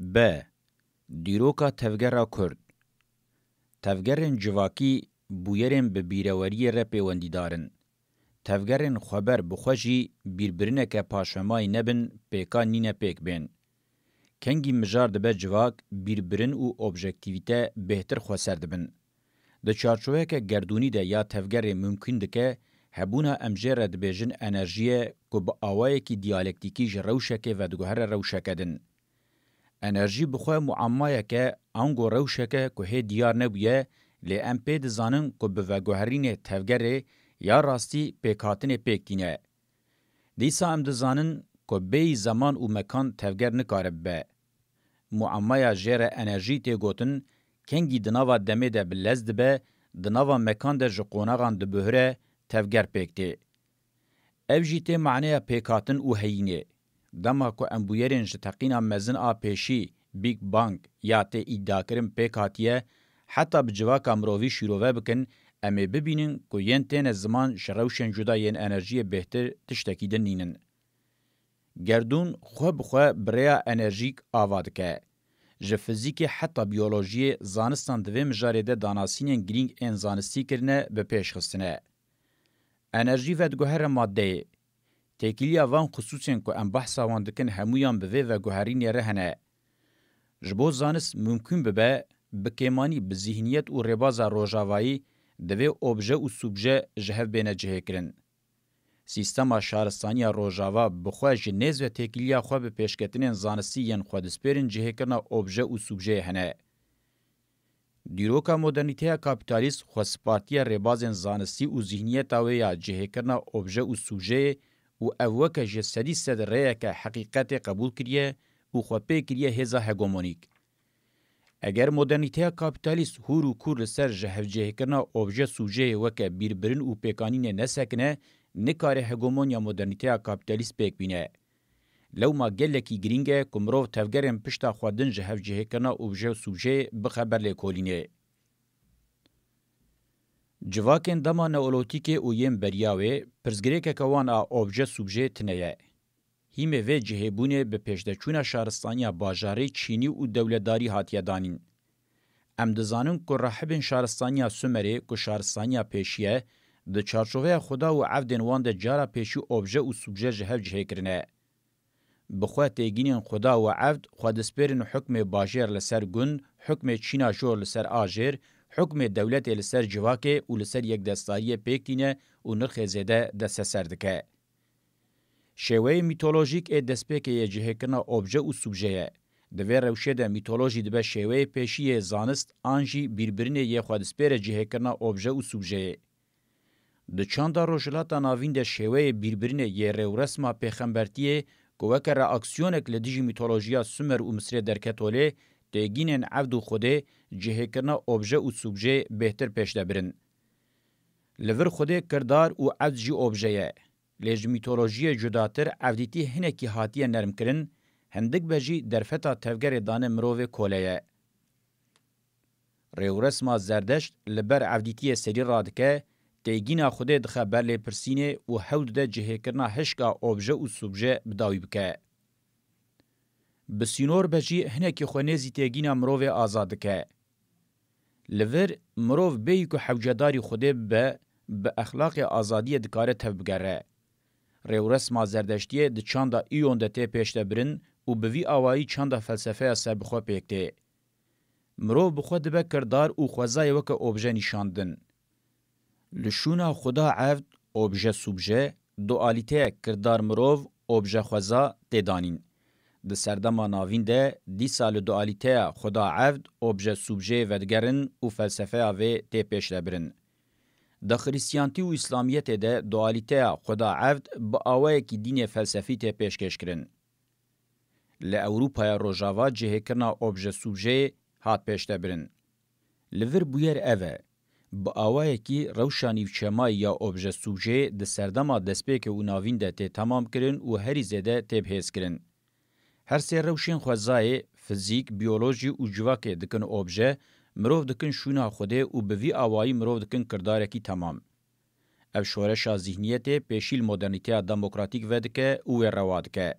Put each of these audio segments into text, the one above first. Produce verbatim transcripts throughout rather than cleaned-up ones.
B. Dîroka tevgera Kurd. Tevgerên civakî bûyerên bi bîreweriyê re pêwendîdar in. Tevgerên xweber bi xwe jî bîrbirineke paşvemayî nebin, pêkan nîne pêk bên. Kengî mijar dibe civak, bîrbirin û objektîvîte bêhtir xweser dibin. Di çarçoveyeke gerdûnî de ya tevgerê mimkûn dike, hebûna em jê re dibêjin enerjiyê ku bi awayekî diyalektîkî ji rewşekê vediguhere rewşeke din. Enerjî bi xwe muammayeke ango rewşeke ku hê diyar nebûye, lê em pê dizanin ku bi veguherînê tevgerê ya rastî pêkhatinê pêk tîne. Dîsa em dizanin ku bêyî zeman û mekan tevger nikare bibe. Muammaya jê re enerjî tê gotin, kengî di nava demê de bi lez dibe, di nava mekan de ji qonaxan dibuhire, tevger pêk tê. Ev jî tê maneya pêkhatin û heyînê. Dema ku em bûyerên ji teqîna mezin a pêşî, Big Bang, ya tê îdiakirin pêk hatiye, heta bi civaka mirovî şîrove bikin, em ê bibînin ku yên têne ziman ji rewşên cuda yên enerjiyê bêhtir tiştekî din nînin. Gerdûn xwe bi xwe bi rêya enerjîk ava dike. Ji fizîkê heta biyolojiyê zanistan di vê mijarê de danasînên girîng ên zanistî kirine bi pêş xistine. Enerjî vediguhere madeyê. Têkiliya van xisûsên ku em behsa wan dikin hemûyan bi vê veguherînê re hene. Ji bo zanist mimkûn bibe, bi kêmanî bi zîhniyet û rêbaza rojavayî divê obje û subje ji hev bêne cihêkirin. Sîstema şaristaniya rojava bi xwe ji nêz ve têkiliya xwe bi pêşketinên zanistî yên xwedispêrin cihêkirina obje û subjeyê hene. Dîroka modernîteya kapîtalîst xwe spartiye rêbazên zanistî û zîhniyeta wê ya cihêkirina obje û subjeyê û ev weke ji sedî sed rêyeke heqîqetê qebûl kiriye û xwe pê kiriye hêza hegemonîk. Eger modernîteya kapîtalîst hûr û kûr li ser ji hevcihêkirina obje subjeyê weke bîrbirin û pêkanînê nesekine, nikare hegemonya modernîteya kapîtalîst pêk bîne. Lewma gelekî girîng e ku mirov tevgerên pişta xwe din ji hevcihêkirina obje û subjeyê bixe ber lêkolînê. Civakên dema neolotîkê û yên beriya wê, pirsgirêkeke wan a obje subjeyê tune ye. Hîmê vê cihêbûnê bi pêşdeçûna şaristaniya bajarî, çînî û dewletdarî hatiye danîn. Em dizanin ku rahibên şaristaniya Sumerê, ku şaristaniya pêşî ye, di çarçoveya Xuda û evdên wan de cara pêşî obje û subje ji hev cihê kirine. Bi xwe têgînên Xuda û evd xwe dispêrin hukmê bajêr li ser gund, hukmê çîna jor li ser ajêr, hukmê dewletê li ser civakê û li ser yekdestariyê pêk tîne û nirxê zêde desteser dike. Şêweyê mîtolojîk ê destpêkê yê cihêkirina obje û subje ye. Di vê rewşê de mîtolojî dibe şêweyê pêşî yê zanist an jî bîrbirinê yê xwedispêre cihêkirina obje û subjeyê. Di çanda Rojhilata Navîn de şêweyê bîrbirinê yê rêwresma pêxembertiyê ku weke reaksiyonek li dijî mîtolojiya Sumer û Misirê derket holê, têgînên evd û Xwedê, cihêkirina obje û subjeyê bêhtir pêş de birin. Li vir Xwedê kirdar û evd jî obje ye. Lê ji mîtolojiyê cudatir evdîtî hinekî hatiye nermkirin, hindik be jî derfeta tevgerê dane mirovê kole ye. Rêwresma Zerdeşt li ber evdîtiyê serî radike, têgîna Xwedê dixe ber lêpirsînê û hewl dide cihêkirina hişka obje û subje bi dawî bike. Bi sînor be jî hinekî xwe nêzî têgîna mirovê azad dike. Li vir mirov bêyî ku hewcedarî Xwedê bibe, bi exlaqê azadiyê dikare tevbigere. Rêwresma Zerdeştiyê di çanda Îyon de tê pêşdebirin û bi vî awayî çanda felsefeya serbixwe pêk tê. Mirov bi xwe dibe kirdar û xwezayê weke obje nîşan din. Li şûna Xuda evd, obje subje, dualîteyek kirdar mirov, obje xweza tê danîn. Di Serdema Navîn de dîsa li dualîteya Xuda evd, obje subjeyê vedigerin û felsefeya vê tê pêşdebirin. Di Xirîstiyantî û Îslamiyetê de dualîteya Xuda evd bi awayekî dînê felsefî tê pêşkêşkirin. Li Ewropaya Rojava cihêkirina obje subjeyê hat pêşdebirin. Li vir bûyer ev e. Bi awayekî rewşa nîvçemayî ya obje subjeyê di serdema destpêkê û navîn de tê temamkirin û herî zêde tê bihêzkirin. Her sê rewşên xwezayê, fizîk, biyolojî û civakê dikin obje, mirov dikin şûna Xwedê û bi vî awayî mirov dikin kirdarekî temam. Ev şoreşa zîhniyetê pêşî li modernîteya demokratîk vedike û wê rewa dike.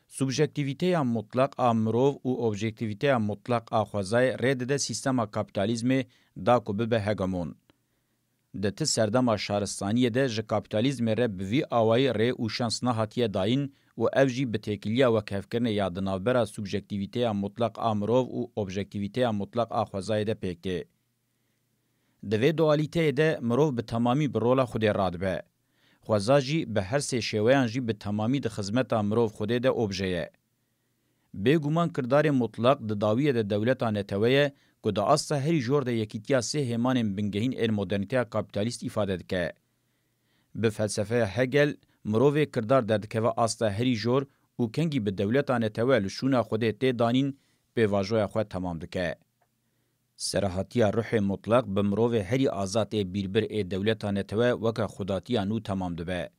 Subjektîvîteya mutlaq a mirov û objektîvîteya mutlaq a xwezayê rê dide sîstema kapîtalîzmê da ku bibe hegemon. Di ti serdema şaristaniyê de ji kapîtalîzmê re bi vî awayî rê û şans nehatiye dayîn û ev jî bi têkiliya wekhevkirinê ya di navbera subjektîvîteya mutlaq a mirov û objektîvîteya mutlaq a xwezayê de pêk tê. Di vê dualîteyê de mirov bi temamî bi rola Xwedê radibe. Xweza jî bi her sê şêweyan jî bi temamî di xizmeta mirov Xwedê de obje ye. Bêguman kirdarê mutlaq di dawiyê de dewleta netewe ye ku di asta herî jor de yekîtiya sê hêmanên bingehîn ên modernîteya kapîtalîst îfade dike. Bi felsefeya Hegel, mirovê kirdar derdikeve asta herî jor û kengî bi dewleta netewe li şûna Xwedê tê danîn, pêvajoya xwe temam dike. Serahatiya ruhê mutlaq bi mirovê herî azad ê bîrbir ê dewleta netewe weke xwedatiya nû temam dibe.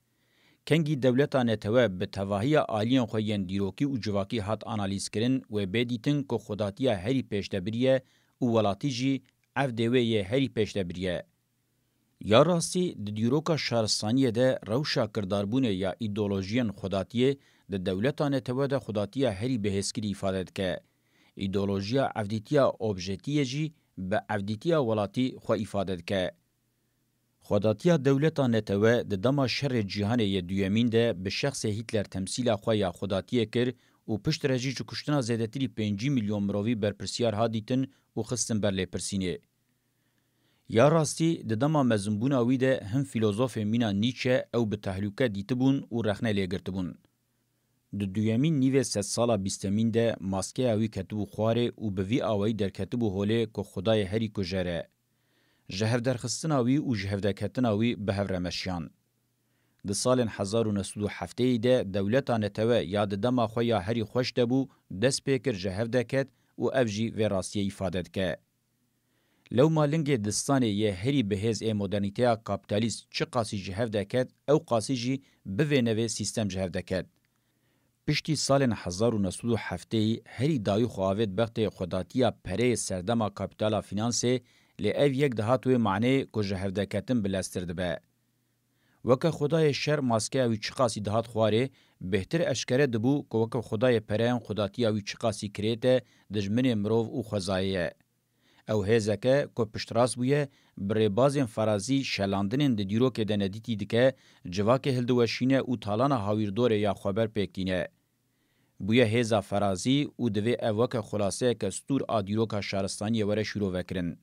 Kengî dewleta netewe bi tevahiya aliyên xwe yên dîrokî û civakî hat analîzkirin, wê bê dîtin ku xwedatiya herî pêşdebirî ye û welatî jî evdê wê yê herî pêşdebirî ye. Ya rastî, di dîroka şaristaniyê de rewşa kirdarbûnê ya îdeolojiyên xwedatiyê di dewleta netewe de xwedatiya herî bihêzkirî îfade dike. Îdeolojiya evdîtiya objetiyê jî bi evdîtiya welatî xwe îfade dike. Xwedatiya dewleta netewe di dema şerê cîhanê yê duyemîn de bi şexsê Hîtler temsîla xwe ya xwedatiyê kir û piştre jî ji kuştina zêdetirî pêncî milyon mirovî berpirsiyar hat dîtin û xistin ber lêpirsînê. Ya rastî, di dema mezinbûna wî de hin fîlozofên mîna Nîçe ew bi tehlûke dîtibûn û rexne lê girtibûn. Di duyemîn nîvê sedsala bîstemîn de maskeya wî ketibû xwarê û bi vî awayî derketibû holê ku Xwedayê herî kujer e. Ji hevderxistina wî û ji hevdeketina wî bi hev re meşiyan. Di salên hezar û neh sed û heftêyî de dewleta netewe ya di dema xwe ya herî xweş de bû, dest pê kir ji hev de ket û ev jî vê rastiyê îfade dike. Lewma lingê distanê yê herî bihêz ê modernîteya kapîtalîst çiqasî ji hev de ket, ew qasî jî bivê nevê sîstem ji hev de ket. Piştî salên hezar û neh sed û heftêyî herî dawî xwe avêt bextê xwedatiya pereyê serdema kapîtala fînansê, lê ev yek dihat wê maneyê ku ji hevdeketin bileztir dibe. Weke xwedayê şer maskeya wî çiqasî dihat xwarê, bêhtir eşkere dibû ku weke xwedayê pereyan xwedatiya wî çiqasî kirête dijminê mirov û xwezayê ye. Ew hêzeke ku piştrast bûye, bi rêbazên ferazî şelandinên di dîrokê de nedîtî dike, civakê hildiweşîne û talana hawîrdorê ya xweber pêk tîne. Bûye hêza ferazî û divê ev weke xulaseyeke stûr a dîroka şaristaniyê were şîrovekirin.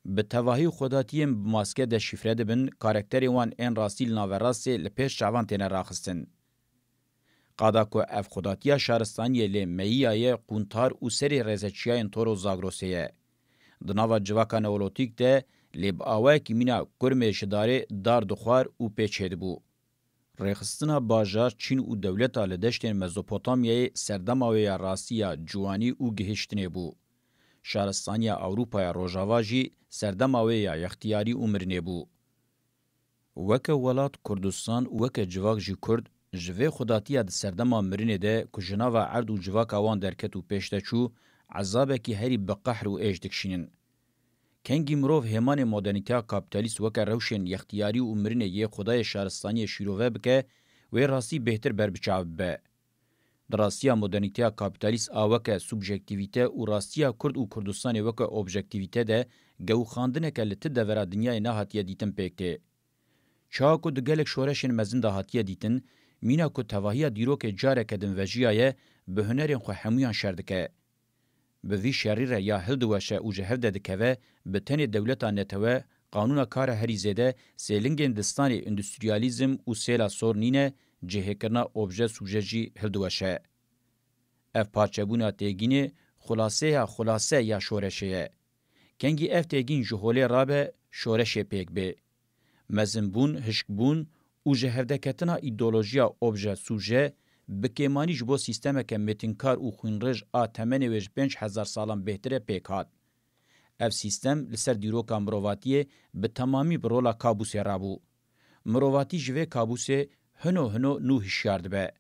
Bi tevahî xwedatiyên bi maske deşîfre dibin, karekterên wan ên rastî li naverastê li pêş çavan têne raxistin. Qada ku ev xwedatiya şaristaniyê lê meyîya ye qûntar û serê rêzeçiyayên Toro Zagrosê ye. Di nava civaka neolotîk de lê bi awayekî mîna kurmê ji darê dar dixwar û pê çêdibû. Rêxistina bajar, çîn û dewleta li deştên Mezopotamyayê serdema wê ya rastî ya ciwanî û gihiştinê bû. Şaristaniya Ewropaya Rojava jî serdema wê ya yextiyarî û mirinê bû. Weke welat Kurdistan û weke civak jî Kurd, ji vê xwedatiya di serdema mirinê de ku ji nava erd û civaka wan derket û pêş de çû, ezabekî herî bi qehr û êş dikişînin. Kengî mirov hêmanê modernîteya kapîtalîst weke rewşên yextiyarî û mirinê yê xwedayê şaristaniyê şîrove bike, wê rastî bêhtir ber bi çav bibe. Di rastiya modernîteya kapîtalîst a weke subjektîvîte û rastiya Kurd û Kurdistanê weke objektîvîte de gewxandineke li ti devera dinyayê nehatiye dîtin pêk tê. Çawa ku di gelek şoreşên mezin de hatiye dîtin, mîna ku tevahiya dîrokê careke din vejiyaye, bi hunerên xwe hemûyan şer dike. Bi vî şerî re ya hildiweşe û ji hev de dikeve, bi tenê dewleta netewe, qanûna kara herî zêde, sêlingên distanê îndustriyalîzm û sêla sor nîne, cihêkirina obje subje jî hildiweşe. Ev parçebûna têgînê xulaseya xulase ya şoreşê ye. Kengî ev têgîn ji holê rabe, şoreşê pêk bê. Mezinbûn, hişkbûn û ji hevdeketina îdeolojiya obje subje bi kêmanî ji bo sîstemeke mêtinkar û xwînrêj a temenê wê ji pênc hezar salan bêhtir e pêk hat. Ev sîstem li ser dîroka mirovatiyê bi temamî bi rola kabûsê rabû. Mirovatî ji vê kabûsê hino hino nû hişyar dibe.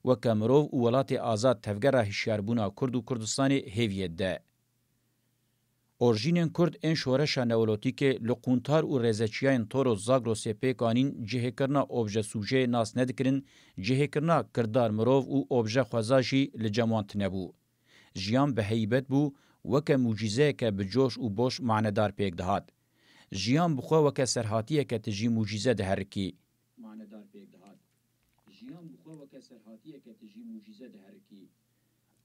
Weke mirov û welatê azad tevgera hişyarbûna Kurd û Kurdistanê hêviyê dide. Orjînên Kurd ên şoreşa neolotîkê li qûntar û rêzeçiyayên Toros Zagrosê pêk anîn cihêkirina obje subjeyê nas nedikirin, cihêkirina kirdar mirov û obje xweza jî li cem wan tune bû. Jiyan bi heybet bû, weke mucîzeyeke bi coş û boş manedar pêk dihat. Jiyan bi xwe weke serhatiyeke tijî mucîze diherikî. Manedar pêk dihat. Jiyan bi xwe weke serhatiyeke tijî mucîze diherikî.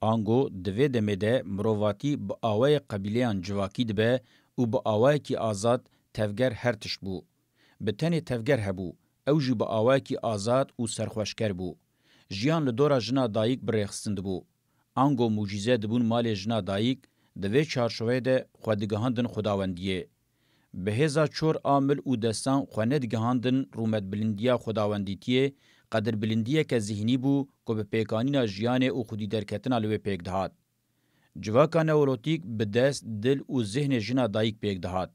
Ango di vê demê de mirovatî bi awayê qebîleyan civakî dibe û bi awayekî azad tevger her tişt bû. Bi tenê tevger hebû, ew jî bi awayekî azad û serxweşker bû. Jiyan li dora jina dayik bi rêxistin dibû. Ango mucîze dibûn malê jina dayik, di vê çarçoveyê de xwe digihandin xwedawendiyê. Bi hêza çor a mil û destan xwe nedigihandin rûmetbilindiya xwedawendîtiyê, qedirbilindiyeke zihnî bû ku bi pêkanîna jiyanê û xwedîderketina li wê pêk dihat. Civaka neolotîk bi dest, dil û zihnê jina dayik pêk dihat.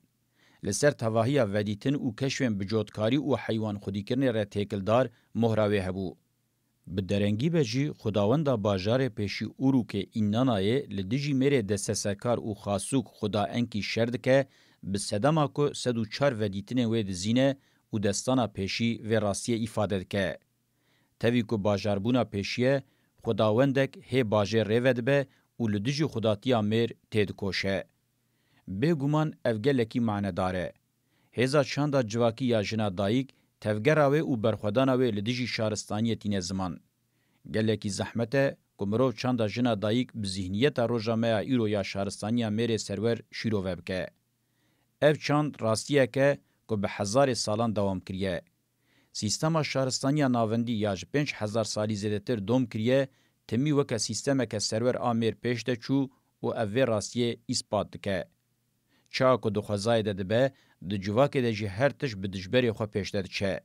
Li ser tevahiya vedîtin û keşfên bi cotkarî û heywan xwedîkirinê re têkildar mohra wê hebû. Bi derengî be jî, xwedawenda bajarê pêşî Urûkê Înnanayê li dijî mêrê desteserkar û xasûk Xuda Enkî şer dike, bi sedema ku sed û çar vedîtinên wê dizîne û destana pêşî vê rastiyê îfade dike. Tevî ku bajarbûna pêşî ye, xwedawendek hê bajêr rê vedibe û li dijî xwedatiya mêr têdikoşe. Bêguman ev gelekî manedar e. Hêza çanda civakî ya jina dayik, tevgera wê û berxwedana wê li dijî şaristaniyê tîne ziman. Gelekî zehmet e ku mirov çanda jina dayik bi zîhniyeta roja me ya îro ya şaristaniya mêrê serwer şîrove bike. Ev çand rastiyek e ku bi hezarê salan dewam kiriye. Sîstema şaristaniya navendî ya ji pênc hezar salî zêdetir dom kiriye, timî weke sîstemeke serwer a mêr pêş de çû û ev vê rastiyê îspat dike. Çawa ku di xwezayê de dibe, di civakê de jî her tişt bi dijberê xwe pêş de diçe.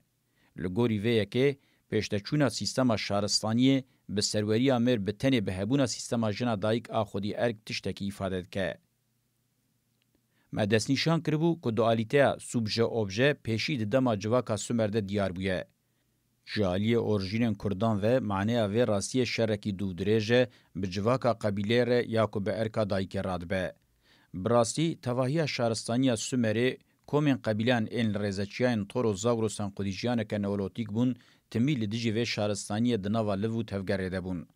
Li gorî vê yekê, pêşdeçûna sîstema şaristaniyê bi serweriya mêr bi tenê bi hebûna sîstema jina dayik a xwedî erk tiştekî îfade dike. Me destnîşan kiribû ku dualîteya subje-obje pêşî di dema civaka Sumer de diyar bûye. Ji aliyê orjînên Kurdan ve maneya vê rastiyê şerekî dûvdirêj e, bi civaka qebîleyê re ya ku bi erka dayikê radibe. Bi rastî, tevahiya şaristaniya Sumerê, komên qebîleyan ên li rêzeçiyayên Toros Zagrosan xwedî jiyaneke neolotîk bûn, timî li dijî vê şaristaniyê di nava liv û tevgerê de bûn.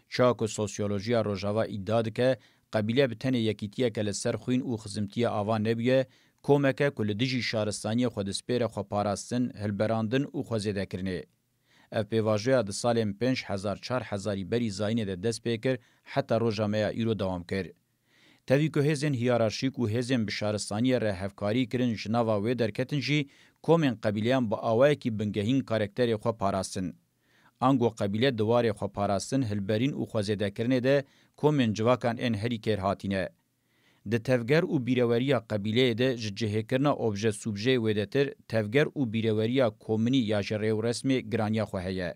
Çawa ku sosyolojiya Rojava îdia dike, qebîle bi tenê yekîtiyeke li ser xwîn û xizimtiyê ava nebûye, komeke ku li dijî şaristaniyê xwe dispêre xweparastin, hilberandin û xwezêdekirinê. Ev pêvajoya di salên pênc hezar çar hezarî berî zayînê de dest pê kir, heta roja me ya îro dewam kir. Tevî ku hêzên hiyerarşîk û hêzên bi şaristaniyê re hevkarî kirin ji nava wê derketin jî, komên qebîleyan bi awayekî bingehîn karekterê xwe parastin. Ango qebîle di warê xwe parastin, hilberîn û xwezêdekirinê de komên civakan ên herî kêr hatîne. Di tevger û bîreweriya qebîleyê de ji cihêkirina obje-subjeyê wêdetir tevger û bîreweriya kominî ya ji rêwresmê giraniya xwe heye.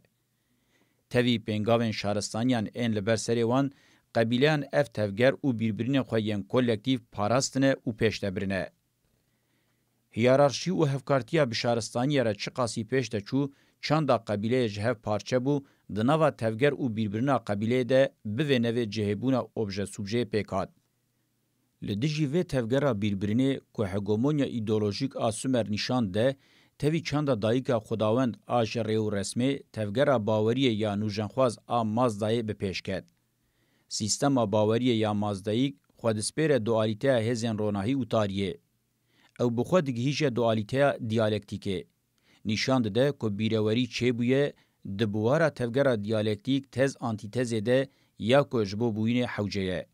Tevî pêngavên şaristaniyan ên li ber serê wan, qebîleyan ev tevger û bîrbirînên xwe yên kolektîf parastine û pêş de birine. Hiyerarşî û hevkartiya bi şaristaniyê re çiqasî pêş de çû, çanda qebîleyê ji hev parçe bû, di nava tevger û bîrbirina qebîleyê de bivê nevê cihêbûna obje-subjeyê pêk hat. Li dijî vê tevgera bîrbirînê ku hegemonya îdeolojîk a Sumer nîşan de, tevî çanda dayika Xwedawend a ji rê û resmê, tevgera baweriyê ya nûjenxwaz a Mazdayê bi pêş ket. Sîstema baweriyê ya Mazdayîk xwe dispêre dualîteya hêzên ronahî û tariyê. Ew bi xwe digihîje dualîteya diyalektîkê. Nîşan dide ku bîrewerî çêbûye, di biwara tevgera diyalektîk tez-antîtezê de ya ku ji bo bûyînê hewce ye.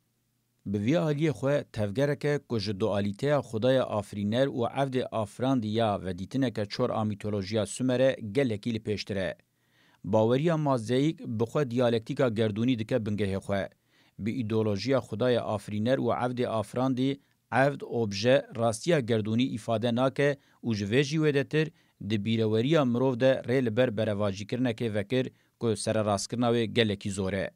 Bi vî aliyê xwe tevgereke ku ji dualîteya Xwedaya afirîner û evdê afirandî ya vedîtineke çor a mîtolojiya Sumer e gelekî li pêştir e. Baweriya Mazdeyîk bi xwe diyalektîka gerdûnî dike bingehê xwe. Bi îdeolojiya Xwedaya afirîner û evdê afirandî, evd, obje, rastiya gerdûnî îfade nake û ji vê jî wêdetir di bîreweriya mirov de rê li ber berevajîkirinekê vekir ku sererastkirina wê gelekî zor e.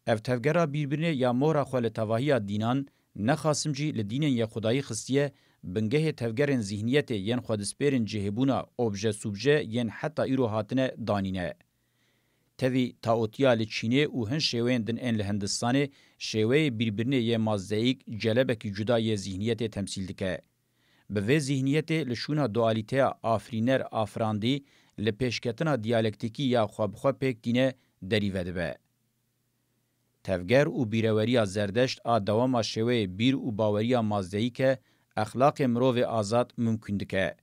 Ev tevgera bîrbirînê ya mora xwe li tevahiya dînan, ne xasim jî li dînên yekxwedayî xistiye, bingehê tevgerên zîhniyetê yên xwe dispêrin cihêbûna obje-subje yên heta îro hatine danîne. Tevî taotiya li Çînê û hin şêweyên din ên li Hindistanê, şêweyê bîrbirinê yê Mazdeîk celebekî cuda yê zîhniyetê temsîl dike. Bi vê zîhniyetê li şûna dualîteya afirîner-afirandî li pêşketina diyalektîkî ya xwe bi xwe pêk tîne derî vedibe. Tevger û bîreweriya Zerdeşt a dewama şêweyê bîr û baweriya Mazdeyîk e, exlaqê mirovê azad mimkûn dike.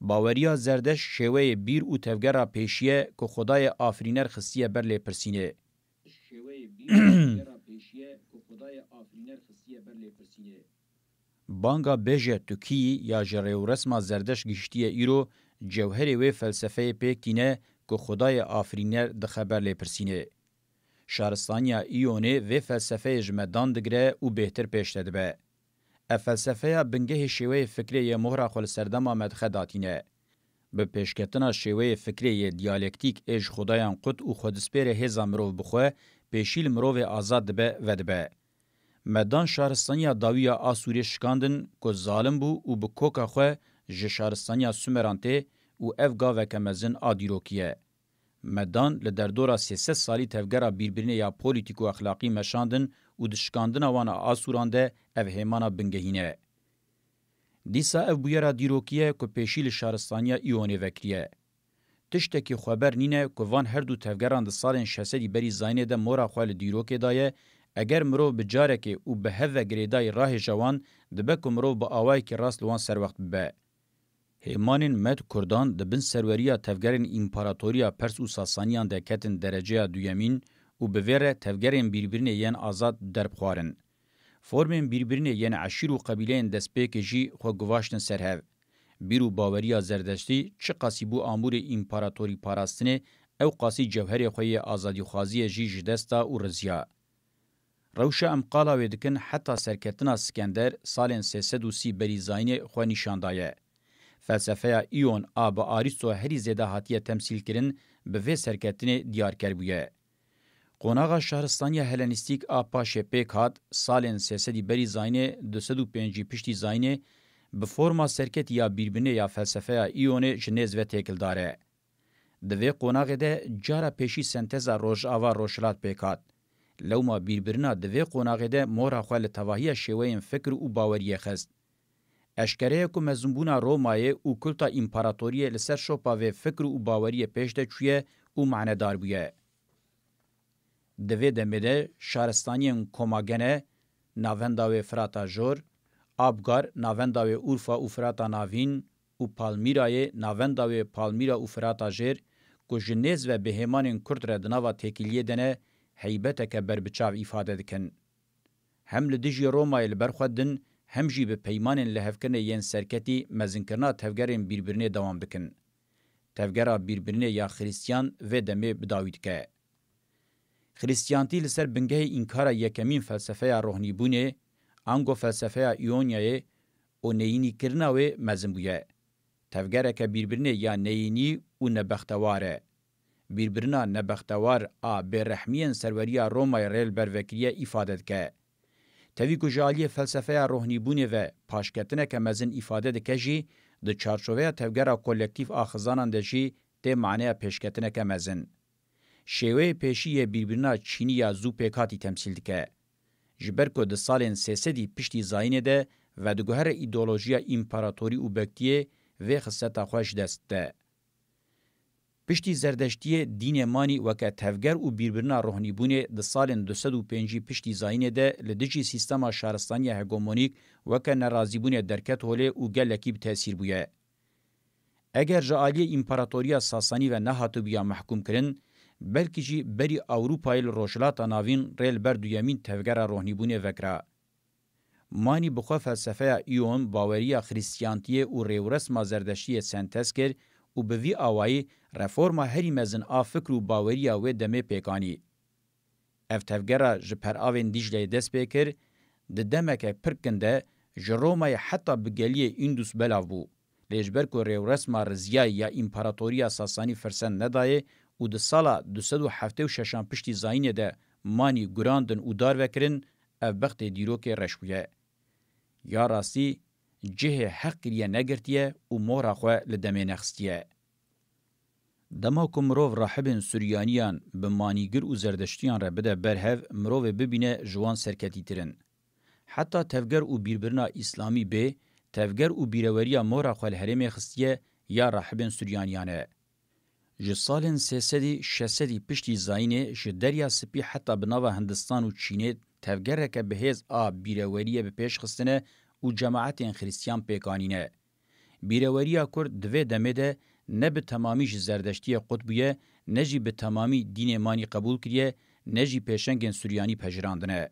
Baweriya Zerdeşt şêweyê bîr û tevgera pêşî ye ku Xwedayê afirîner xistiye ber lêpirsînê. Banga bêje tu kî yî ya ji rêwresma Zerdeşt gihiştiye îro, cewherê wê felsefeyê pêk tîne ku Xwedayê afirîner dixe ber lêpirsînê. Şaristaniya Îyonê vê felsefeyê ji me dan digire û bêhtir pêş de dibe. Ev felsefeya bingehê şêweyê fikrê yê mohra xwe li serdema me dixe datîne. Bi pêşketina şêweyê fikrê yê diyalektîk ê ji Xwedayan qut û xwedispêrê hêza mirov bi xwe, pêşî li mirovê azad dibe, vedibe. Me dan şaristaniya dawî ya Asûrê şikandin ku zalim bû û bi koka xwe ji şaristaniya Sumeran tê û ev gaveke mezin a dîrokî ye. Me dan li derdora sê sed salî tevgera bîrbirinê ya polîtîk û exlaqî meşandin û di şikandina wan a Asûran de ev hêmana bingehîn e. Dîsa ev bûyera dîrokî ye ku pêşî li şaristaniya Îyonê vekiriye. Tiştekî xweber nîne ku van her du tevgeran di salên şeş sedî berî zayînê de mora xwe li dîrokê daye, eger mirov bi carekê û bi hev ve girêdayî rahêje wan, dibe ku mirov bi awayekî rast li wan serwext bibe. Hêmanên Med Kurdan di bin serweriya tevgerên împaratoriya Pers û Sasaniyan de ketin dereceya duyemîn û bi vê re tevgerên bîrbirinê yên azad derbixwarin. Formên bîrbirinê yên eşîr û qebîleyên destpêkê jî xwe guvaştin ser hev. Bîr û baweriya Zerdeştî çiqasî bû amûrê împaratorîparastinê, ew qasî cewherê xwe yê azadîxwaziyê jî ji dest da û riziya. Rewşa em qala wê dikin heta serketina Skender salên sê sed û sî berî zayînê xwe nîşan daye. Felsefeya Îon a bi Arîsto herî zêde hatiye temsîlkirin, bi vê serketinê diyarker bûye. Qonaxa şaristaniya Helenîstîk a paşê pêk hat, salên sê sedî berî zayînê, du sed û pêncî piştî zayînê, bi forma serketî ya bîrbinê ya felsefeya Îonê ji nêz ve têkildar e. Di vê qonaxê de cara pêşî senteza Rojava Rojhilat pêk hat. Lewma bîrbirina di vê qonaxê de mora xwe li tevahiya şêweyên fikr û baweriyê xist. Eşkere ye ku mezinbûna Romayê û kulta împaratoriyê li ser şopa vê fikr û baweriyê pêş de çûye û manedar bûye. Di vê demê de şaristaniyên Komagene, navenda wê Firata Jor, Abgar, navenda wê Urfa û Firata Navîn, û Palmîrayê, navenda wê Palmîra û Firata Jêr, ku ji nêz ve bi hêmanên Kurd re di nava têkiliyê de ne, heybeteke berbiçav îfade dikin. Hem li dijî Romayê li ber xwe din, hem jî bi peymanên lihevkirinê yên serketî mezinkirina tevgerên bîrbirinê dewam dikin. Tevgera bîrbirinê ya Xiristiyan vê demê bi dawî dike. Xiristiyantî li ser bingehê înkara yekemîn felsefeya rohnîbûnê, ango felsefeya Îonyayê û neyînîkirina wê mezin bûye. Tevgereke bîrbirinê ya neyînî û nebextewar e. Bîrbirina nebextewar a bêrehmiyên serweriya Romayê rê li ber vekiriye îfade dike. Tevî ku ji aliyê felsefeya rohnîbûnê ve paşketineke mezin îfade dike jî, di çarçoveya tevgera kolektîf a xizanan de jî tê maneya pêşketineke mezin. Şêweyê pêşî yê bîrbirina çînî ya zû pêkhatî temsîl dike. Ji ber ku di salên sê sedî piştî zayînê de vediguhere îdeolojiya împaratorî û bektiyê vê xisleta xwe ji dest dide. Piştî Zerdeştiyê dînê manî weke tevger û bîrbirina rohnîbûnê di salên du sed û pêncî piştî zayînê de li dijî sîstema şaristaniya hegemonîk weke nerazîbûnê derket holê û gelekî bi tesîr bûye. Eger ji aliyê Împaratoriya Sasanî ve nehatibûya mehkûmkirin, belkî jî berî Ewropayê li Rojhilata Navîn rê li ber duyemîn tevgera rohnîbûnê vekira. Manî bi xwe felsefeya Îon, baweriya Xirîstiyantiyê û rêwresma Zerdeştiyê sentez kir û bi vî awayî reforma herî mezin a fikr û baweriya wê demê pêk anî. Ev tevgera ji peravên Dîcleyê dest pê kir, di demeke pir kin de ji Romayê heta bi geliyê Îndus belav bû. Lê ji ber ku rêwresma riziyayî ya Împaratoriya Sasanî firsend nedayê û di sala du sed û heftê û şeşan piştî zayînê de manî gurandin û darve kirin, ev bextê dîrokê reş bûye. Ya rastî cihê heq kiriye negirtiye û mora xwe li demê nexistiye. Dema ku mirov rahibên Suryaniyan bi manîgir û Zerdeştiyan re bide ber hev, mirovê bibîne ji wan serketîtir in. Heta tevger û bîrbirina Îslamî bê, tevger û bîreweriya mora xwe li herêmê xistiye ya rahibên Suryaniyan e. Ji salên sê sedî şeş sedî piştî zayînê ji Derya Spî heta bi nava Hindistan û Çînê tevgereke bihêz a bîreweriyê bi pêş xistine û cemaetên Xristiyan pêk anîne. Bîreweriya Kurd di vê demê de ne bi temamî ji Zerdeştiyê qut bûye, ne jî bi temamî dînê manî qebûl kiriye, ne jî pêşengên Suryanî pejirandine.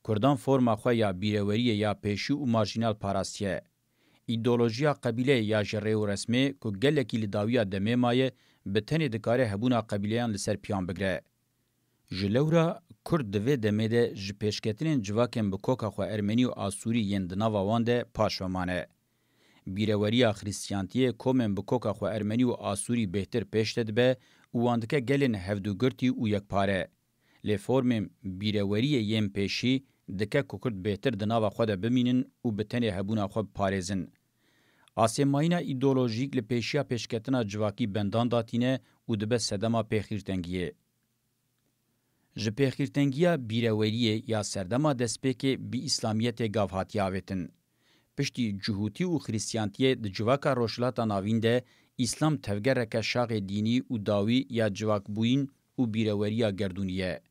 Kurdan forma xwe ya bîreweriyê ya pêşî û marjînal parastiye. Îdeolojiya qebîleyê ya ji rêwresmê ku gelekî li dawiya demê maye, bi tenê dikare hebûna qebîleyan li ser piyan bigire. Ji lewra Kurd di vê demê de ji pêşketinên civakên bi koka xwe Ermenî û Asûrî yên di nava wan de paş ve mane. Bîreweriya Xrîstiyantiyê komên bi koka xwe Ermenî û Asûrî bêhtir pêş de dibe û wan dike gelên hevdûgirtî û yekpare. Lê formên bîreweriyê yên pêşî dike ku Kurd bêhtir di nava xwe de bimînin û bi tenê hebûna xwe biparêzin. Asê mayîna îdeolojîk li pêşiya pêşketina civakî bendan datîne û dibe sedema pêxîrtengiyê. Ji pêxîrtengiya bîreweriyê ya serdema destpêkê bi Îslamiyetê gav hatiye avêtin. Piştî cihûtî û Xrîstiyantiyê di civaka Rojhilata Navîn de Îslam tevgereke şaxê dînî û dawî ya civakbûyîn û bîreweriya gerdûnî ye.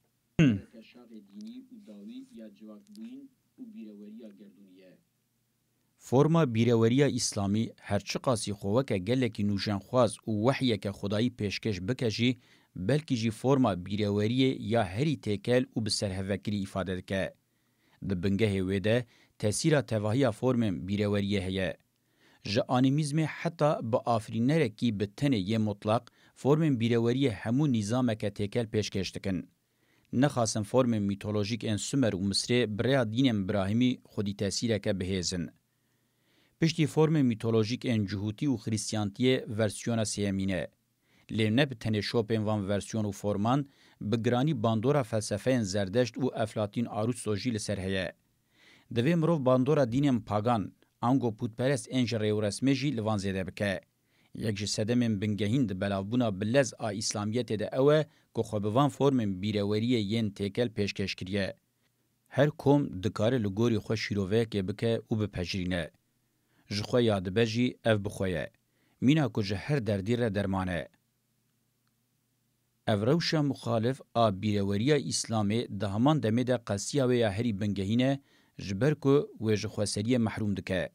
Forma bîreweriya Îslamî her çiqasî xwe weke gelekî nûjenxwaz û wehyeke xwedayî pêşkêş bike jî, belkî jî forma bîreweriyê ya herî têkel û bi serhevekirî îfade dike. Di bingehê wê de tesîra tevahiya formên bîreweriyê heye. Ji animîzmê heta bi afirînerekî bi tenê yê mutlaq, formên bîreweriyê hemû nîzameke têkel pêşkêş dikin. Nexasin formên mîtolojîk ên Sumer û Misrê bi rêya dînên Birahîmî xwedî tesîreke bihêz in. Piştî formên mîtolojîk ên cihûtî û Xrîstiyantiyê versiyona sêyemîn e. Lê ne bi tenê şopên van versiyon û forman, bi giranî bandora felsefeyên Zerdeşt û Eflatîn Arûsto jî li ser heye. Divê mirov bandora dînên pagan, ango pûtperest ên ji rêwresmê jî li van zêde bike. Yek ji sedemên bingehîn di belavbûna bi lez a Îslamiyetê de ew e ku xwe bi van formên bîreweriyê yên têkel pêşkêş kiriye. Her kom dikare li gorî xwe şîroveyekê bike û bipejirîne. Ji xwe ya dibe jî ev bi xwe ye. Mîna ku ji her derdî re derman e. Ev rewşa muxalif a bîreweriya Îslamê di heman demê de qestiya wê ya herî bingehîn e, ji ber ku wê ji xweseriyê mehrûm dike.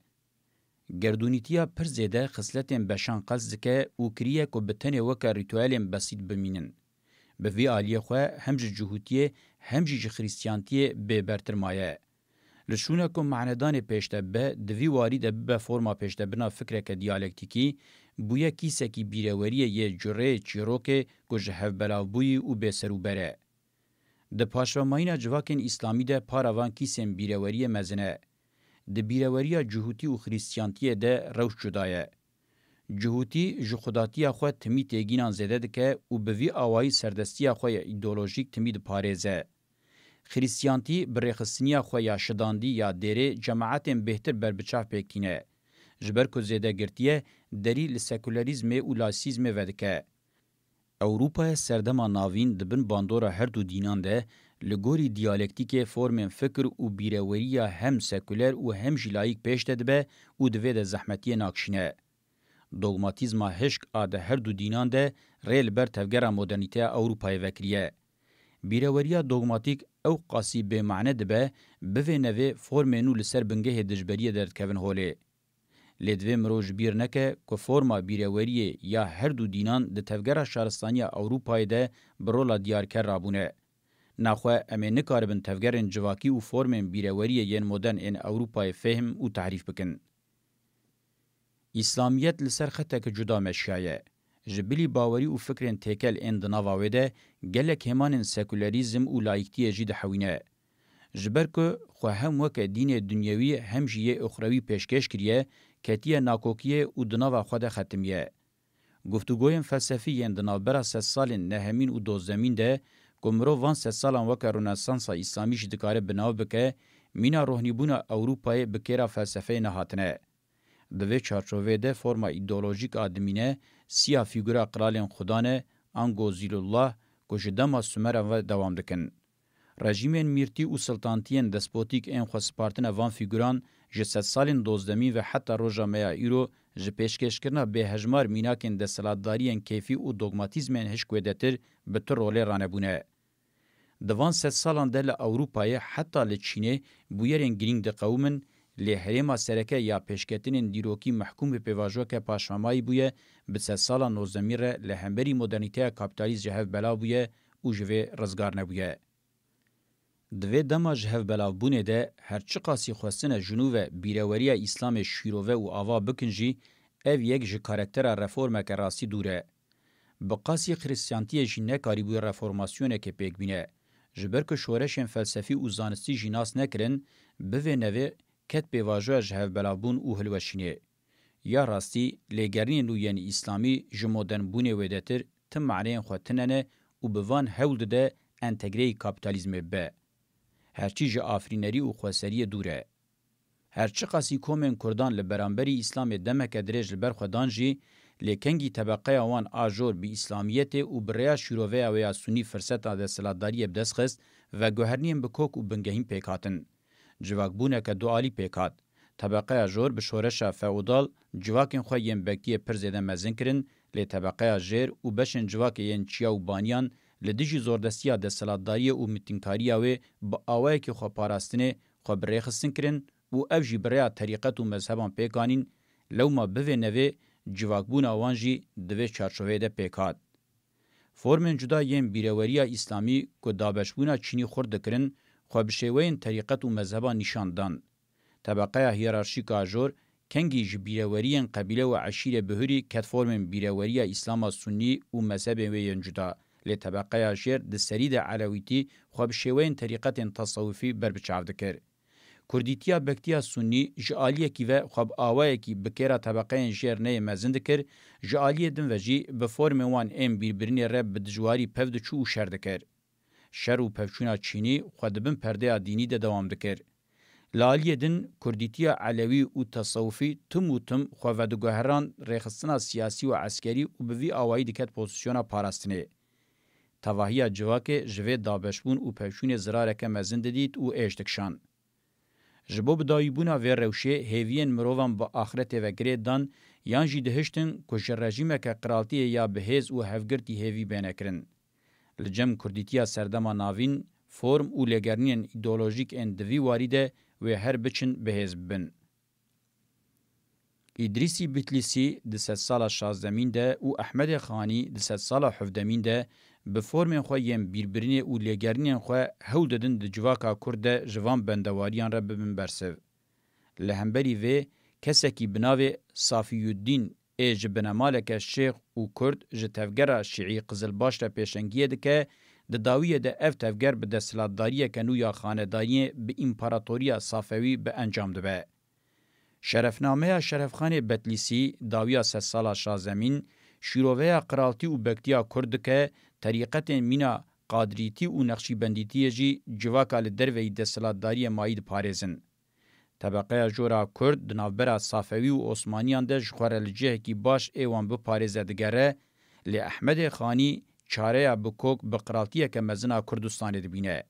Gerdûnîtiya pir zêde xisletên beşan qels dike û kiriye ku bi tenê weke rîtuelên besît bimînin. Bi vî aliyê xwe hem ji cihûtiyê hem jî ji Xrîstiyantiyê bêbertir maye. Li şûna ku manedanê pêş de be, di vî warî de bibe forma pêşdebirina fikreke diyalektîkî, bûye kîsekî bîreweriyê yê cureyê çîrokê ku ji hevbelavbûyî û bêserûber e. Di paşvemayîna civakên îslamî de para van kîsên bîreweriyê mezin e. Di bîreweriya cihûtî û Xrîstiyantiyê de rewş cuda ye. Cihûtî ji xwedatiya xwe timî têgînan zêde dike û bi vî awayî serdestiya xwe ya îdeolojîk timî diparêze. Xrîstiyantî bi rêxistiniya xwe ya şidandî ya dêrê cemaetên bêhtir berbiçav pêk tîne. Ji ber ku zêdegirtiye derî li sekulerîzmê û laîsîzmê vedike. Ewropaya serdema navîn di bin bandora her du dînan de li gorî diyalektîkê formên fikir û bîreweriya hem sekuler û hem jî layîk pêş de dibe û di vê de zehmetiyê nakşîne. Dogmatîzma hişk a di her du dînan de rê li ber tevgera modernîteya Ewropayê vekiriye. Bîreweriya dogmatîk ew qasî bêmane dibe, bivê nevê formên nû li ser bingehê dijberiyê derdikevin holê. Lê divê mirov ji bîr neke ku forma bîreweriyê ya her du dînan di tevgera şaristaniya Ewropayê de bi rola diyarker rabûne. Naxwe em ê nikaribin tevgerên civakî û formên bîreweriyê yên modern ên Ewropayê fêhm û tehrîf bikin. Îslamiyet li ser xeteke cuda meşiyaye. Ji bilî bawerî û fikrên têkel ên di nava wê de gelek hêmanên sekulerîzm û layîktiyê jî dihewîne. Ji ber ku xwe hem weke dînê dinyewî hem jî yê uxrewî pêşkêş kiriye, ketiye nakokiyê û di nava xwe de xetimiye. Guftûgoyên felsefî yên di navbera sedsalên nehemîn û dozdemîn de ku mirov van sedsalan weke Ronesansa Îslamî jî dikare bi nav bike, mîna rohnîbûna Ewropayê bi kêra felsefeyê nehatine. Di vê çarçoveyê de forma îdeolojîk a dimîne, Siya fîgura qiralên xudan e, ango Zîlullah, ku ji dema Sumeran ve dewam dikin. Rejîmên mîrtî û siltantiyên despotîk ên xwe spartine van fîguran ji sedsalên dozdemîn ve heta roja me ya îro ji pêşkêşkirina bêhejmar mînakên desthilatdariyên keyfî û dogmatîzmên hişk wêdetir bi tu rolê ranebûne. Di van sedsalan de li Ewropayê heta li Çînê bûyerên girîng diqewimin, lê herêma sereke ya pêşketinên dîrokî mehkûm bi pêvajoyeke paşvemayî bûye, bi sedsala nozdemîn re li hemberî modernîteya kapîtalîst ji hev belav bûye û ji vê rizgar nebûye. Di vê dema ji hev belavbûnê de her çiqasî xwestine ji nû ve bîreweriya Îslamê şîrove û ava bikin jî, ev yek ji karaktera reformeke rastî dûr e. Bi qasî Xrîstiyantiyê jî nekarîbûye reformasyonekê pêk bîne. Ji ber ku şoreşên felsefî û zanistî jî nas nekirin, bi vê nevê ket pêvajoya ji hev belavbûn û hilweşînê. Ya rastî, lêgerînên nû yên Îslamî ji modernbûnê wêdetir ti maneyên xwe tune ne û bi van hewl dide entegreyî kapîtalîzmê bibe. Herçî ji afirînerî û xweseriyê dûr e. Her çiqasî komên Kurdan li beramberî Îslamê demeke dirêj li ber xwe dan jî, lê kengî tebeqeya wan a jor bi Îslamiyetê û bi rêya şîroveya wê ya Sunî firseta desthilatdariyê bi dest xist, veguherinên bi kok û bingehîn pêk hatin. Civakbûneke dualî pêk hat. Tebeqeya jor bi şoreşa feodal civakên xwe yên bektiyê pir zêde mezin kirin, lê tebeqeya jêr û beşên civakê yên çiya û baniyan li dijî zordestiya desthilatdariyê û mitînkariya wê bi awayekî xweparastinê xwe bi rêxistin kirin û ev jî bi rêya terîqet û mezheban pêk anîn, lewma bi vê nevê civakbûna wan jî di vê çarçoveyê de pêk hat. Formên cuda yên bîreweriya Îslamî ku dabeşbûna Çînî xurt dikirin, xwe bi şêweyên terîqet û mezheban nîşan dan. Tebeqeya hiyerarşîk a jor kengî ji bîreweriyên qebîle û eşîrê bihurî ket formên bîreweriya Îslama Sunnî û mezhebên wê yên cuda, lê tebeqeya jêr di serî de Elewîtî xwe bi şêweyên terîqetên tesewufî ber bi çav dikir. Kurdîtiya bektiya Sunnî ji aliyekî ve xwe bi awayekî bi kêra tebeqeyên jêr neyê mezin dikir, ji aliyê din ve jî bi formên wan ên bîrbirinê re bi dijwarî pev diçû û şer dikir. Şer û pevçûna Çînî xwe di bin perdeya dînî de dewam dikir. Li aliyê din, kurdîtiya elewî û tesewufî tim û tim xwe vediguherand rêxistina siyasî û eskerî û bi vî awayî diket pozîsyona parastinê. Tevahiya civakê ji vê dabeşbûn û pevçûnê zirareke mezin didît û êş dikişand. Ji bo bidawîbûna vê rewşê hêviyên mirovan bi axretê ve girê dan yan jî dihiştin ku ji rejîmeke qiraltiyê ya bi hêz û hevgirtî hêvî bêne kirin. Li cem kurdîtiya serdema navîn, form û lêgerînên îdeolojîk ên di vî warî de wê her biçin bi hêz bibin. Îdrîsî Bitlîsî di sedsala şazdemîn de û Ehmedê Xanî di sedsala hevdemîn de bi formên xwe yên bîrbirinê û lêgerînên xwe hewl didin di civaka kurd de ji van bendewariyan re bibin bersiv. Li hemberî vê, kesekî bi navê Safiyuddîn ê ji binemaleke şêx û kurd ji tevgera şîî qizilbaş re pêşengiyê dike, di dawiyê de ev tevger bi desthilatdariyeke nû ya xanedaniyê bi împaratoriya Safewî bi encam dibe. Şerefnameya Şerefxanê Betlîsî, dawiya sedsala şazdemîn, şîroveya qiraltî û bektiya kurd dike, terîqetên mîna Qadirîtî û Neqşîbendîtiyê jî civaka li derveyî desthilatdariyê mayî diparêzin. Tebeqeya jor a kurd di navbera Safewî û Osmaniyan de ji xwe re li cihekî baş ê wan biparêze digere, lê Ehmedê Xanî çareya bi kok bi qiraltiyeke mezin a Kurdistanê dibîne.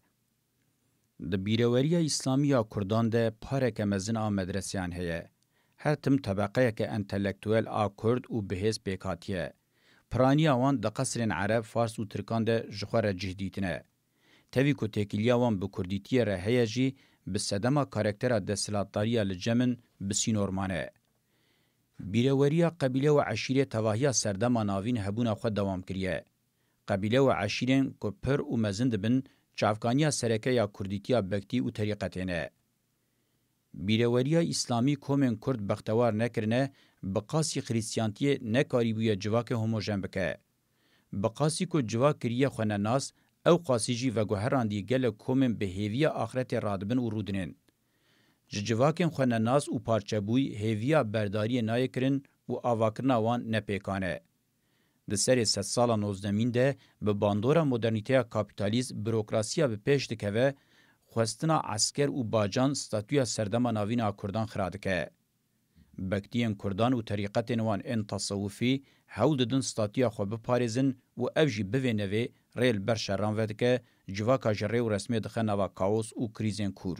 Di bîreweriya Îslamî ya Kurdan de pareke mezin a medreseyan heye. Her tim tebeqeyeke entelektuel a Kurd û bihêz pêk hatiye. Piraniya wan di qesrên Ereb, Fars û Tirkan de ji xwe re cih dîtine. Tevî ku têkiliya wan bi kurdîtiyê re heye jî, bi sedema karaktera desthilatdariya li cem in bi sînor mane. Bîreweriya qebîle û eşîrê tevahiya serdema navîn hebûna xwe dewam kiriye. Qebîle û eşîrên ku pir û mezin dibin, çavkaniya sereke ya kurdîtiya bektî û terîqetê ne. Bîreweriya Îslamî komên Kurd bextewar nekirine, bi qasî Xrîstiyantiyê nekarîbûye civakê homojen bike. Bi qasî ku civak kiriye xwe nenas, ew qasî jî veguherandî gelek komên bi hêviya axretê radibin û rûdinên. Ji civakên xwe nenas û parçebûyî hêviya berdariyê nayê kirin û avakirina wan ne pêkan e. Di serê sedsala nozdemîn de bi bandora modernîteya kapîtalîst burokrasiya bi pêş dikeve, xwestina esker û bacan statûya serdema navîn a Kurdan xira dike. Bektiyên Kurdan û terîqetên wan ên tesewufî hewl didin statiya xwe biparêzin û ev jî bivê nevê rê li ber şeran vedike, civaka ji rê û resmê dixe nava kaos û krîzên kûr.